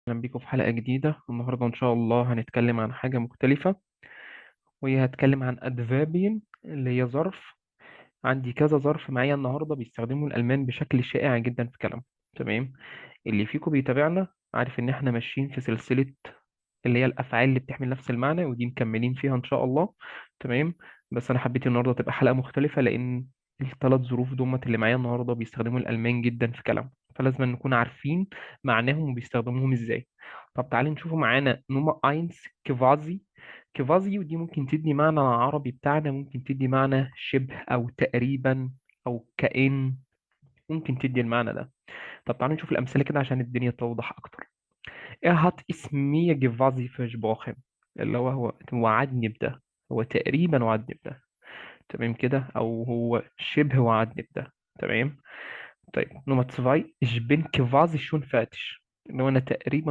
أهلا بيكم في حلقة جديدة. النهاردة إن شاء الله هنتكلم عن حاجة مختلفة، وهي هتكلم عن Adverbien اللي هي ظرف. عندي كذا ظرف معايا النهاردة بيستخدمه الألمان بشكل شائع جدا في كلامهم. تمام، اللي فيكم بيتابعنا عارف إن إحنا ماشيين في سلسلة اللي هي الأفعال اللي بتحمل نفس المعنى، ودي مكملين فيها إن شاء الله. تمام، بس أنا حبيت النهاردة تبقى حلقة مختلفة لأن الثلاث ظروف دومت اللي معايا النهاردة بيستخدموا الألمان جدا في كلامهم، فلازم نكون عارفين معناهم وبيستخدموهم إزاي. طب تعالي نشوفوا معانا Nummer eins quasi. quasi ودي ممكن تدي معنى العربي بتاعنا، ممكن تدي معنى شبه أو تقريبا أو كأن، ممكن تدي المعنى ده. طب تعالي نشوف الأمثلة كده عشان الدنيا توضح أكتر. Er hat es mir quasi versprochen، اللي هو وعدني بده، هو تقريبا وعدني بده. تمام كده، أو هو شبه وعدني بده. تمام. طيب Nummer zwei، ich bin quasi schon fertig، اللي هو أنا تقريبا